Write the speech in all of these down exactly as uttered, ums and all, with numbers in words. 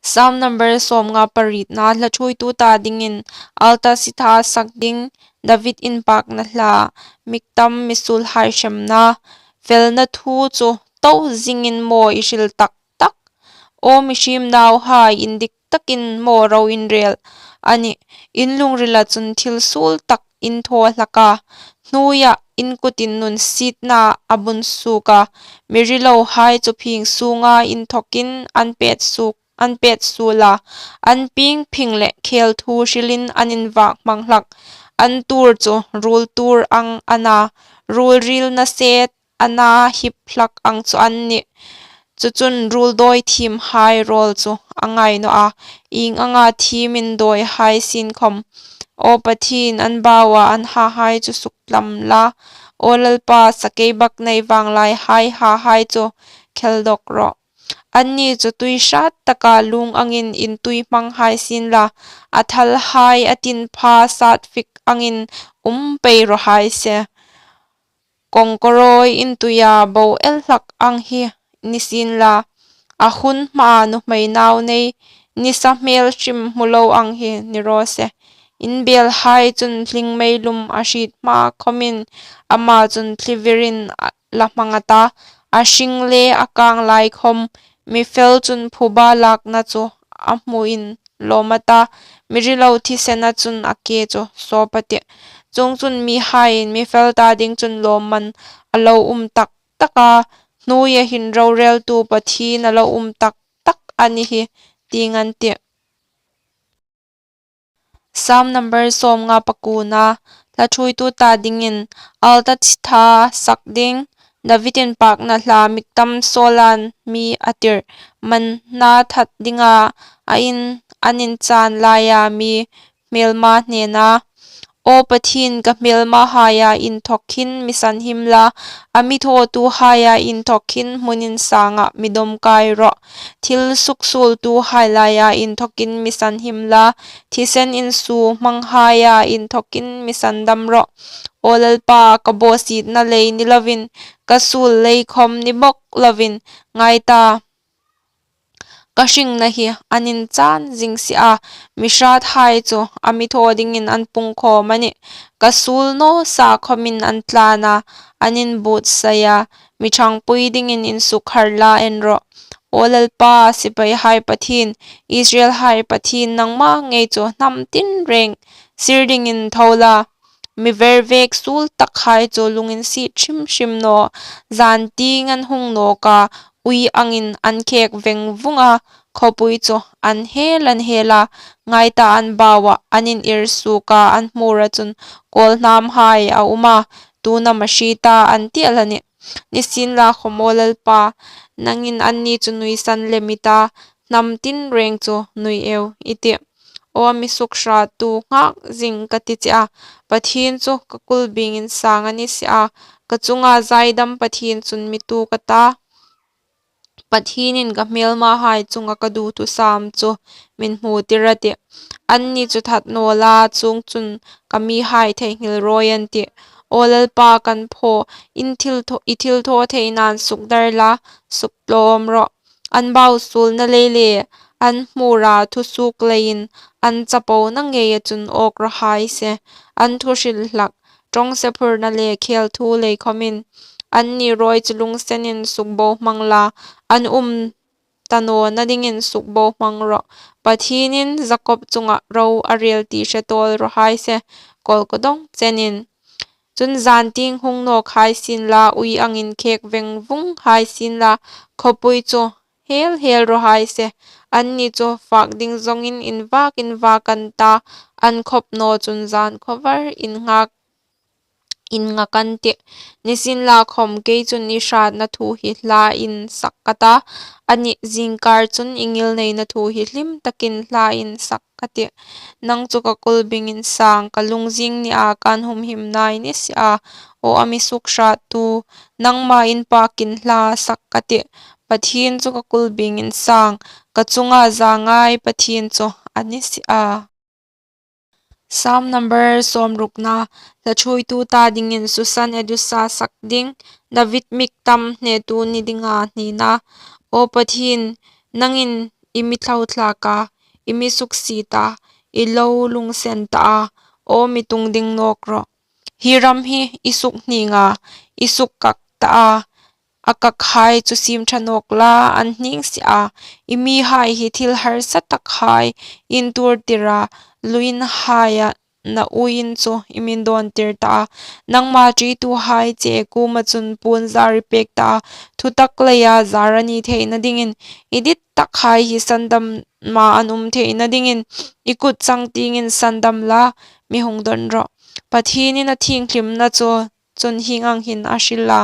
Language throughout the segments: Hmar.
Psalm number sawmnga paritna. Hla ṭhuoitu ta dingin Artaxerxes sak ding, David inpakna hla, Miktam misuolhai hremna. Felna thu chu to zingin maw i hril tak tak? Aw mihriem nauhai, indik takin maw ro in rel? A nih, in lungrila chun thil suol tak in thaw hlak a, hnuoia in kutin nun sietna a bun suok a, mi rilohai chu phing sunga inthokin an pet suok, an pet suol a, an pieng phing le khel thu hrilin an invak hmang hlak. An tuor chu ruol tuor ang a na, ruol ril naset a na hip hlak ang chu an nih. Chu chun ruol dawi thiemhai rawl chu a ngai naw a, ieng anga thiemin dawihai sien khawm. Aw Pathien, an baua an hahai chu suklam la. Aw Lalpa, sakei bak nei vanglaihai hahai chu khel dawk rawh. Anni chu tui hrat taka lung angin intui hmang hai sien la, a thalhai a tin pha sat fik angin um pei raw hai se. Kawngkawrawi intuia bo el hlak ang hi ni sien la, a hun hmaa nuhmei nau nei, nisa hmel hrim hmu lo ang hi ni raw se. In belhai chun hling meilum a hriet hma khawmin ama chun thli virin a la hmang a ta, a hring le a kang lai khawm, mi fel chun phuba lakna chu a hmuin lawm a ta, mi rilo thisena chun a ke chu sawp a tih. Chuongchun mihaiin mi fel ta ding chun lawmman a lo um tak tak a, hnuoia hin roreltu Pathien a lo um tak tak a ni hi, tiin an tih. Psalm number sawmnga pakuona. Hla ṭhuoitu ta dingin Artaxerxes sak ding, David inpakna hla, Miktam Saula mi a tir, manna that dinga a in, an inchan laia mi hmelma hnena. Aw Pathien, ka hmelmahaia inthok hin mi sanhim la, a mi thawtuhaia inthok hin hmun insanga mi dawm kai rawh. Thil suksuoltuhai laia inthokin mi sanhim la, thisen insuo hmanghaia inthokin mi sandam rawh. Aw Lalpa, ka bawsietna lei ni lovin, ka suol lei khawm ni bawk lovin, ngai ta, ka hringna hi an inchan zing si a, mi hrathai chu a mi thaw dingin an pungkhawm a nih. Ka suol naw sa khawmin an tlan a, an inbuotsai a, mi ṭhangpui dingin insukhar la en rawh. Aw Lalpa, sipaihai Pathien, Israelhai Pathien, nangma ngei chu hnam tinreng sir dingin tho la, mi vervek suol takhai chu lunginsiet hrim hrim naw, zantieng an hung nawk a, ui angin an khek veng vung a, khawpui chu an hel an hel a, ngai ta, an baua an inir suok a, an hmura chun kawlhnamhai a um a, tuna ma hrieta an ti el a nih. Nisienlakhawm aw Lalpa, nangin anni chu nuisan lem i ta, hnam tinreng chu nui eu i tih. Aw mi sukhrattu, nghak zing ka ti che a, Pathien chu ka kulbing insang a ni si a, ka chunga zaidam Pathien chun mi tuok a ta, Pathienin ka hmelmahai chunga ka duthusam chu min hmutir a tih. Anni chu that naw la, chuongchun ka mihai theinghil rawi an tih. Aw Lalpa, kan phaw, in thil thaw, i thilthawtheinan sukdar la, suktlawm rawh. An bau suolna lei le an hmura thusuok leiin an chapona ngeia chun awk raw hai se. An thuhril hlak, ṭawngsephurna le khel thu lei khawmin. Anni rawi chu lungsenin sukbohmang la, an um ta nawna dingin sukbohmang rawh. Pathienin Jakob chunga ro a rel ti hre tawl raw hai se, kawlkawdawng chenin. Chun zantieng hung nawk hai sien la, ui angin khek veng vung hai sien la, khawpui chu hel hel raw hai se. Anni chu fak ding zawngin invak invak an ta, an khawp naw chun zan khawvar inngak, innga kan tih. Nisienlakhawm kei chun i hratna thu hi hlain sak ka ta, a nih, zingkar chun i ngilneina thu hi hlim takin hlain sak ka tih. Nang chu ka kulbing insang, ka lungzing nia kan humhimna i ni si a. Aw a mi sukhrattu, nangma inpakin hla sak ka tih. Pathien chu ka kulbing insang, ka chunga zangai Pathien chu a ni si a. Psalm number sawmrukna. Hla ṭhuoitu ta dingin Susan Edusa sak ding, David Miktam hnetu ni dinga hnina. Aw Pathien, nangin i mi thlautlak a, i mi suksiet a, i lo lungsen ta a, aw mi tung ding nawk rawh. Hi ram hi i suk hning a, i suk kak ta a, a kakhai chu siem ṭha nawk la an hning si a, i mihai hi thil harsa takhai in tuortir a, luinhai a na uiin chu i min dawntir ta a. Nangma ṭituhai che kuoma chun puon zar i pek ta a, thutak leia zar a ni theina dingin. I dit takhai hi sandamna an um theina dingin, i kut changtiengin sandam la, mi hung dawn rawh. Pathienin a thienghlimna chu chun hieng ang hin a hril a,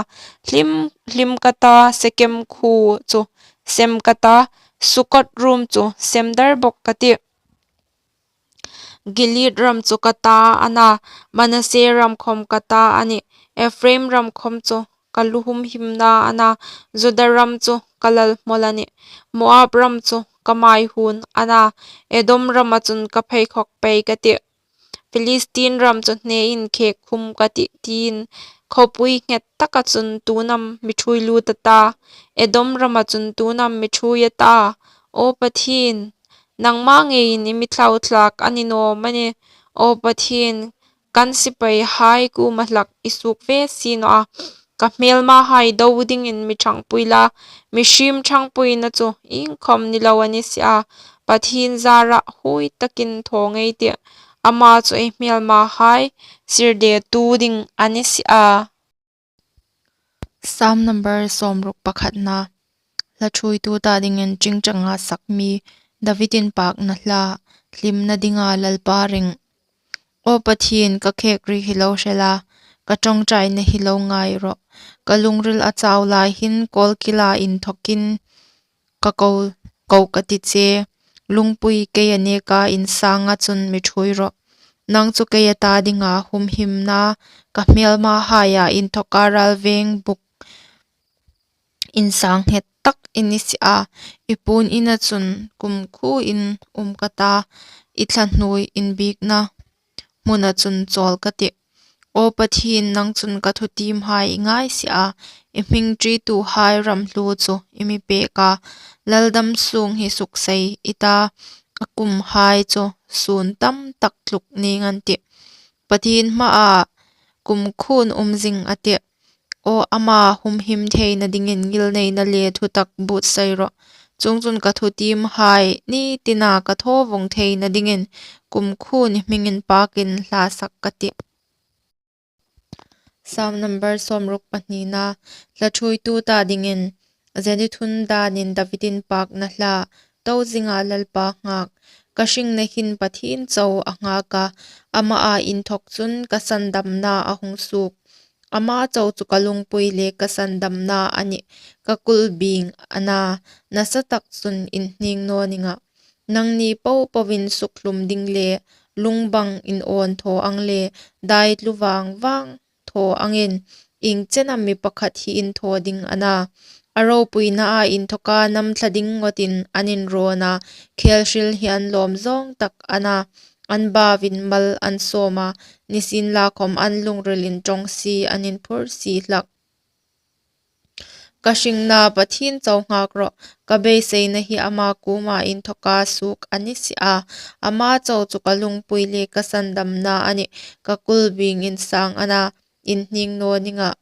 hlim, hlim ka ta, Sekem khuo chu sem ka ta, Sukot rum chu sem dar bawk ka tih. Gilead ram chu ka ta a na, Manasse ram khawm ka ta a nih. Ephraim ram khawm chu ka lu humhimna a na, Juda ram chu ka lalhmawl a nih. Moab ram chu ka maihun a na, Edom rama chun ka pheikhawk pei ka tih. Philistin ram chu hnein khek khum ka tih, tiin khawpui nghet taka chun tuin am mi ṭhuoi lut a ta, Edom rama chun tuin am mi ṭhuoi a ta. Aw Pathien, nangma ngeiin i mi thlautlak a ni naw am a nih? Aw Pathien, kan sipaihai kuoma hlak i suok ve si naw a. Ka hmelmahai do dingin mi ṭhangpui la, mihriem ṭhangpuina chu iengkhawm ni lo a ni si a. Pathien zara huoi takin thaw ngei ei tih, ama chu ei hmelmahai sirdetu ding a ni si a. Sam number sawmruk pakhatna. Hla ṭhuoitu ta dingin ṭingṭanga sak mi, David inpakna hla, hlimna dinga Lalpa ring. Aw Pathien, ka khek ri hi lo hre la, ka ṭawngṭaina hi lo ngai rawh. Ka lungril a chau lai hin kawlkila inthokin ka ko, ko ka ti che, lungpui keia neka insanga chun mi ṭhuoi rawh. Nang chu keia ta dinga humhimna, ka hmelmahaia inthoka ralveng buk insang nghet tak i ni si a. I puon ina chun kumkhuoin um ka ta, i thla hnuoi inbiekna hmuna chun chawl ka tih. Aw Pathien, nang chun ka thutiemhai i ngai si a, i hming ṭituhai ram hlu chu i mi pek a. Laldam sung hi suksei i ta, a kumhai chu sun tam tak tluk ning an tih. Pathien hmaa kumkhuoin um zing a tih. Aw ama humhim theina dingin ngilneina le thutak buotsai rawh. Chuongchun ka thutiemhai ni tina ka thaw vong theina dingin kumkhuoin i hming inpakin hla sak ka tih. Sam number sawmruk pahnina. Hla ṭhuoitu ta dingin Jeduthun danin David inpakna hla, to zinga Lalpa nghak. Ka hringna hin Pathien chau a nghak a, amaa inthok chun ka sandamna a hung suok. Ama chau chu ka lungpui le ka sandamna a nih, ka kulbing a na, nasa tak chun inhning naw ning a. Nangni popoin sukhlum ding le lungbang inawn thaw ang le daitlu vang vang thaw angin, ieng chen am mi pakhat hi inthaw ding a na. A ropuinaa inthoka nam thla ding ngawtin an inrawn a, khel hril hi an lawm zawng tak a na. An bauin mal an sawm a, nisienlakhawm an lungrilin ṭawng si an inphur si hlak. Ka hringna Pathien chau nghak rawh, ka beiseina hi ama kuoma inthoka suok a ni si a. Ama chau chu ka lungpui le ka sandamna a nih, ka kulbing insang a na, inhning naw ning a.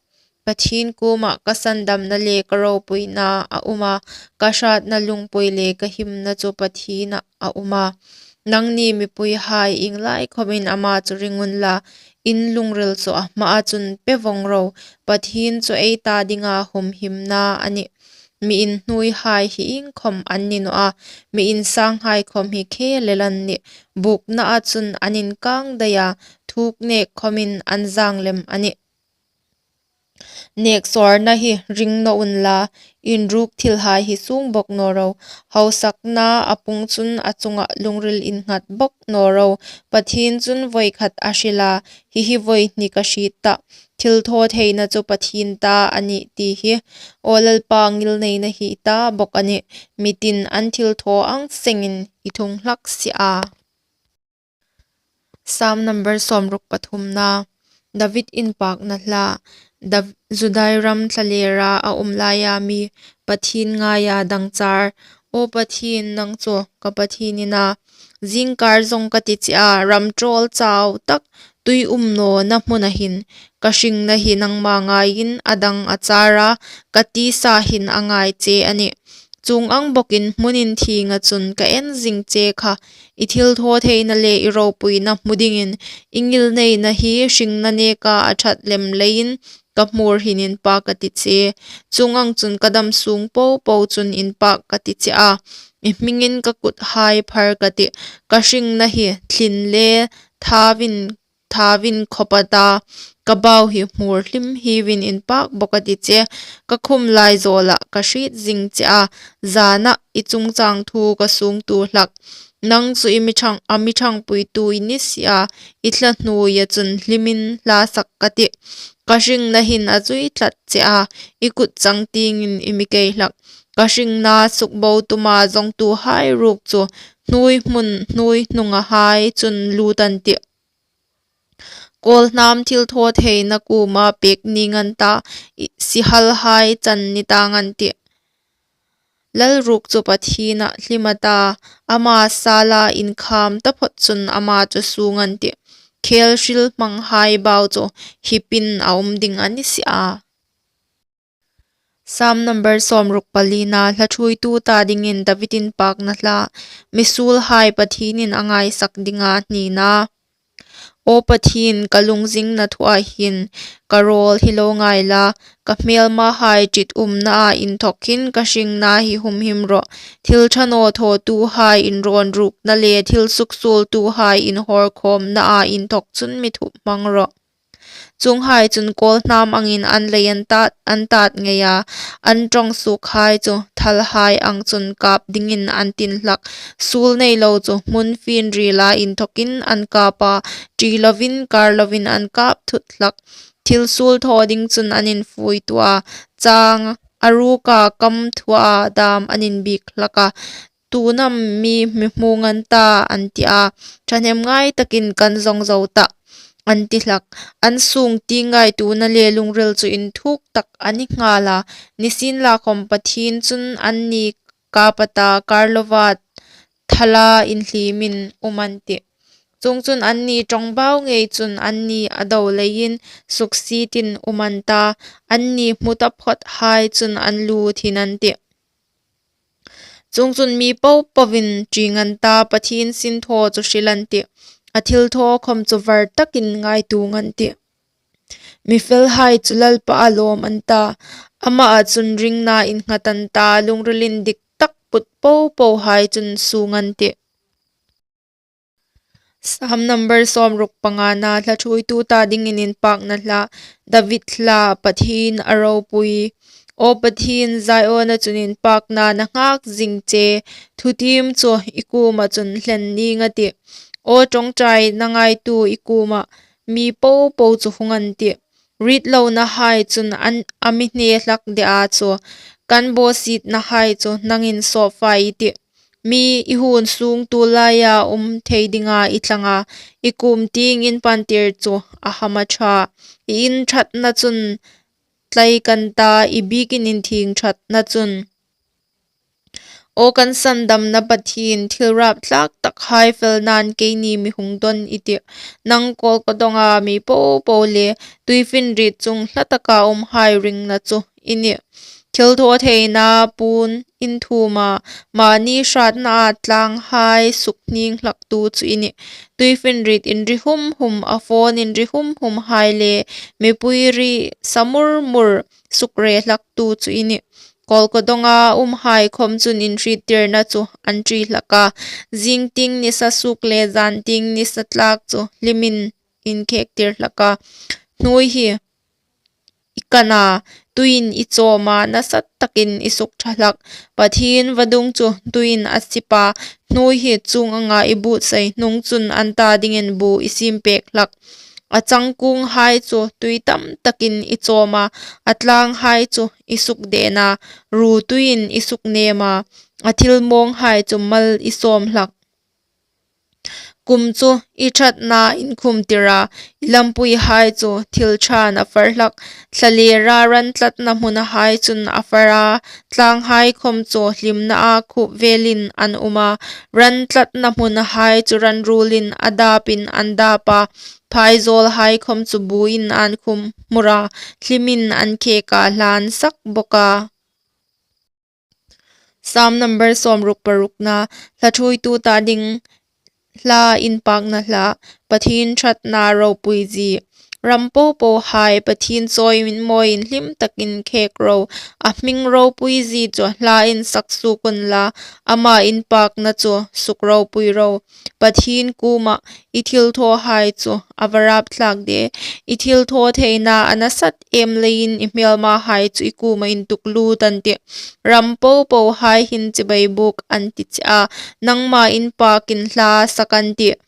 Pathien kuoma ka sandamna le ka ropuina a um a, ka hratna lungpui le ka himna chu Pathienah a um a. Nangni mipuihai ieng lai khawmin ama chu ring unla, in lungril chu a hmaa chun pe vong ro. Pathien chu ei ta dinga humhimna a nih. Mi inhnuoihai hi iengkhawm an ni naw a, mi insanghai khawm hi khel el an nih. Buknaa chun an inkang dai a, thuk nek khawmin an zang lem a nih. Nek sawrna hi ring naw unla, inruk thilhai hi sung bawk naw ro. Hausakna a pung chun a chunga lungril innghat bawk naw ro. Pathien chun voi khat a hril a, hi hi voi hni ka hriet tah. Thilthawtheina chu Pathien ta a nih ti hi. Aw Lalpa, ngilneina hi i ta bawk a nih. Mi tin an thilthaw ang sengin i thung hlak si a. Sam number sawmruk pathumna. David inpakna hla. Dav-, Judai ram thlalera a um laia mi Pathien ngaia dangchar. Aw Pathien, nang chu ka Pathien i na, zingkar zawng ka ti che a, ram ṭawl chau tak, tui um nawna hmuna hin ka hringna hi nangma ngaiin a dang a char a, ka tisa hin a ngai che a nih. Chuong ang bawkin hmun inthienga chun ka en zing che kha, i thilthawtheina le i ropuina hmu dingin i ngilneina hi hringna neka a ṭhat lem leiin ka hmur hin inpak ka ti che. Chuong ang chun ka dam sung po po chun inpak ka ti che a, i hmingin ka kuthai phar ka tih. Ka hringna hi thlin le thauvin, thauvin khawp a ta, ka bau hi hmur hlim hiuvin inpak bawk a ti che. Ka khum lai zawla ka hriet zing che a, zana i chungchang thu ka sungtu hlak. Nang chu i mi ṭhang, a mi ṭhangpuitu i ni si a, i thla hnuoia chun hlimin hla sak ka tih. Ka hringna hin a zui tlat che a, i kut chang tiengin i mi kei hlak. Ka hringna sukbo tuma zawngtuhai ruok chu hnuoi hmun, hnuoi hnungahai chun lut an tih. Kawlhnam thilthawtheina kuoma pek ning an ta, i sihalhai chan ni tang an tih. Lalruok chu Pathiena hlim a ta, ama sala inkham taphawt chun ama chu sung an tih. Khel hril hmanghai bau chu hipin a um ding a ni si a. Sam number sawmruk palina, hla ṭhuoitu ta dingin David inpakna hla, misuolhai Pathienin a ngaisak dinga hnina. Aw Pathien, ka lungzingna thua hin ka rawl hi lo ngai la, ka hmelmahai ṭitumnaa inthawk hin ka hringna hi humhim rawh. Thil ṭha naw thawtuhai inrawnrukna le thil suksuoltuhai inhawrkhawmnaa inthawk chun mi thup hmang rawh. Chuonghai chun kawlhnam angin an lei an tat, an tat ngei a, an ṭawng suokhai chu thalhai ang chun kap dingin an tin hlak. Suol nei lo chu hmun finriela inthawkin an kap a, ṭi lovin, kar lovin an kap thut hlak. Thil suol thaw ding chun an infuitu a, chang a ruka kam thua dam an inbiek hlak a. Tu'n am mi mi hmung an ta, an ti a, ṭhahnem ngai takin kan zawng zo tah, an ti hlak. An sung tieng ngaituona le lungril chu inthuk tak a ni nghal a, nisienlakhawm Pathien chun anni kap a ta, kar lova thala inhlimin um an tih. Chuongchun anni ṭawngbau ngei chun anni a do leiin suksietin um an ta, anni hmu taphawthai chun an lu thin an tih. Chuongchun mi popoin ṭing an ta, Pathien sinthaw chu hril an tih, a thilthaw khawm chu var takin ngaituo an tih. Mi felhai chu Lalpaa lawm an ta, amaa chun ringna innghat an ta, lungril indik tak put popohai chun sung an tih. Sam number sawmruk pangana, hla ṭhuoitu ta dingin inpakna hla, David hla, Pathien a ropui. Aw Pathien, Ziona chun inpakna na nghak zing che, thutiem chu i kuoma chun hlen ning a tih. Aw ṭawngṭaina ngaitu, i kuoma mi popo chu hung an tih. Ritlonahai chun an, a mi hne hlak de a chu, kan bawsietnahai chu nangin sawpfai i tih. Mi i hun sung tu laia um thei dinga i thlang a, i kuom tieng in pantir chu a hama ṭha. I in ṭhatna chun tlai kan ta, i biekin inthieng ṭhatna chun. Aw kan sandamna Pathien, thil rapthlak takhai felnain keini mi hung dawn i tih. Nang kawlkawnga mi popo le tuifinriet chung hla taka umhai ringna chu i nih. Thilthawtheina puon inthuoma, mani hratnaa tlanghai sukning hlaktu chu i nih. Tuifinriet inri hum hum, a fawn inri hum humhai le mipui ri sa mur mur sukre hlaktu chu i nih. Kawlkawnga umhai khawm chun inhriettirna chu an ṭi hlak a, zing tieng nisa suk le zan tieng nisa tlak chu hlimin inkhektir hlak a. Hnuoi hi i kan a, tuiin i chawm a, nasa takin i sukṭha hlak. Pathien vadung chu tuiin a sip a, hnuoi hi chuong anga i buotsai hnung chun an ta dingin bu i siem pek hlak. A changkunghai chu tui tam takin i chawm a, a tlanghai chu i sukden a, ru tuiin i suknem a, a thil mawnghai chu mal i sawm hlak. Kum chu i ṭhatna inkhum tir a, i lampuihai chu thil ṭhain a far hlak. Thlalêra ran tlatna hmunahai chun a far a, tlânghai khawm chu hlimnaa khup vêlin an um a. Ran tlatna hmunahai chu ran ruolin a dâpin an dâp a, phaizâwlhai khawm chu buoiin an khum hmur a, hlimin an khêk a, hla an sak bawk a. Sam number sawmruk parukna. Hla ṭhuoitu ta ding, hla inpâkna hla. Pathien ṭhatna ropuizie. Ram popohai, Pathien chawimawiin hlim takin khêk ro. A hming ropuizie chu hla insak suok unla, ama inpâkna chu sukropui ro. Pathien kuomah i thilthawhai chu a va râpthlâk de. I thilthaw theina a nasat êm leiin i hmêlmahai chu i kuomah intuklût an tih. Ram popohai hin chibai bûk an ti che a, nangma inpâkin hla sak an tih.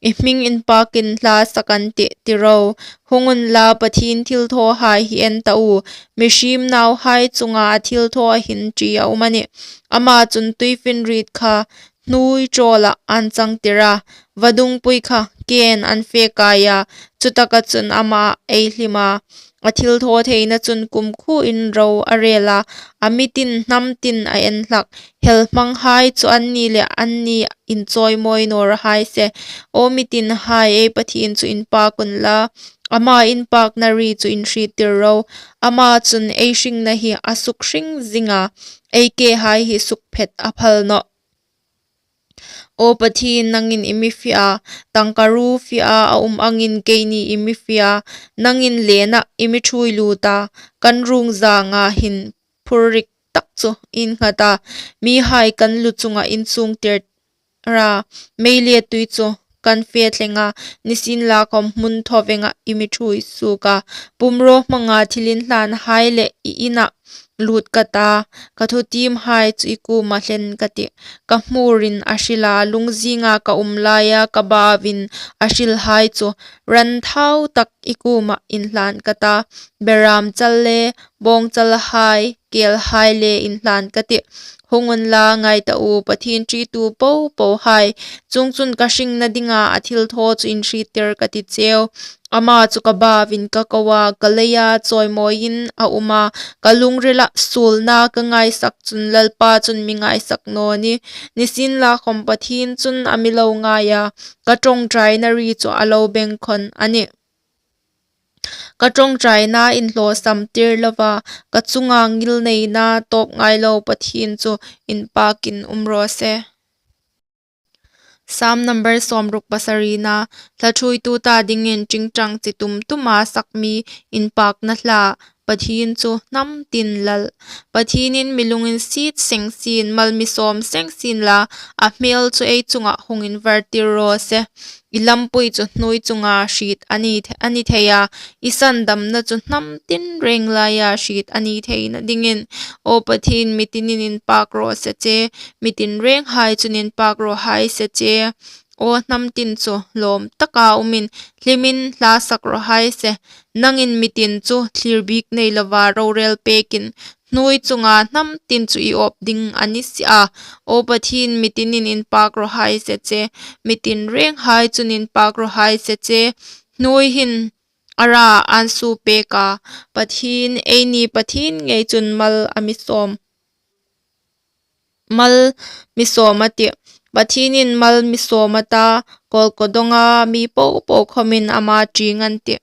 I hming inpâkin hla sak an tih, ti ro. Hung unla, Pathien thilthawhai hi en ta u. Mihriem nauhai chunga a thilthaw hin ṭi a um a nih. Ama chun tuifinriet kha hnuoi ṭawlah an changtir a, vadungpui kha kêin an fe kai a, chutaka chun ama ei hlim a. A thilthaw theina chun kumkhuoin ro a rêl a, a mitin hnam tin a en hlak. Helhmanghai chu anni le anni inchawimawi naw raw hai se. Aw mitinhai, ei Pathien chu inpâk unla, ama inpâkna ri chu inhriettir ro. Ama chun ei hringna hi a sukhring zing a, ei kehai hi sukphet a phal nawh. Aw Pathien, nangin i mi fe a, tangkaruo fea a um angin keini i mi fe a, nangin lênah i mi ṭhuoi lût a, kan ruong zânga hin phurrik tak chu i innghat a, mihai kan lu chunga i insûngtir a, mei le tui chu kan fe thleng a, nisienlakhawm hmun thaw venga i mi ṭhuoi suok a. Pumrawhmanga thilinhlanhai le i inah lût ka ta, ka thutiemhai chu i kuomah hlen ka tih. Ka hmurin a hril a, lungzinga ka um laia ka bauin a hrilhai chu ran thau tak i kuomah inhlan ka ta, berâm chal le bawngchalhai, kêlhai le inhlan ka tih. Hung unla, ngai ta u, Pathien ṭitu popohai, chuongchun ka hringna dinga a thilthaw chu inhriettir ka ti cheu. Ama chu ka bauin ka ko a, ka leia chawimawiin a um a, ka lungrila suolna ka ngaisak chun Lalpa chun mi ngaisak naw ni. Nisienlakhawm Pathien chun a mi lo ngai a, ka ṭawngṭaina ri chu a lo bengkhawn a nih. Ka ṭawngṭaina inhlawsamtir lova, ka chunga ngilneina tawp ngai lo Pathien chu inpâkin um raw se. Sam number sawmruk pasarina. Hla ṭhuoitu ta dingin ṭingṭang chi tum tuma sak mi inpâkna hla. Pathien chu hnam tin Lal. Pathienin mi lunginsiet seng sien, mal mi sawm seng sien la, a hmêl chu ei chungah hung invartir raw se. I lampui chu hnuoi chunga hriet a ni the-, a ni thei a, i sandamna chu hnam tinrêng laia hriet a ni theina dingin. Aw Pathien, mi tinin inpâk raw se che, mi tinrênghai chun inpâk raw hai se che. Aw hnam tin chu lawm taka umin, hlimin hla sak raw hai se. Nangin mi tin chu thlier bik nei lova rorêl pêkin, hnuoi chunga hnam tin chu i awp ding a ni si a. Aw Pathien, mi tinin inpâk raw hai se che, mi tinrênghai chun inpâk raw hai se che. Hnuoi hin a ra an suo pêk a, Pathien, eini Pathien ngei chun mal a mi sawm. Mal mi sawm a tih. Pathienin mal mi sawm a ta, kawlkaw dawnga mi popo khawmin ama ṭing an tih.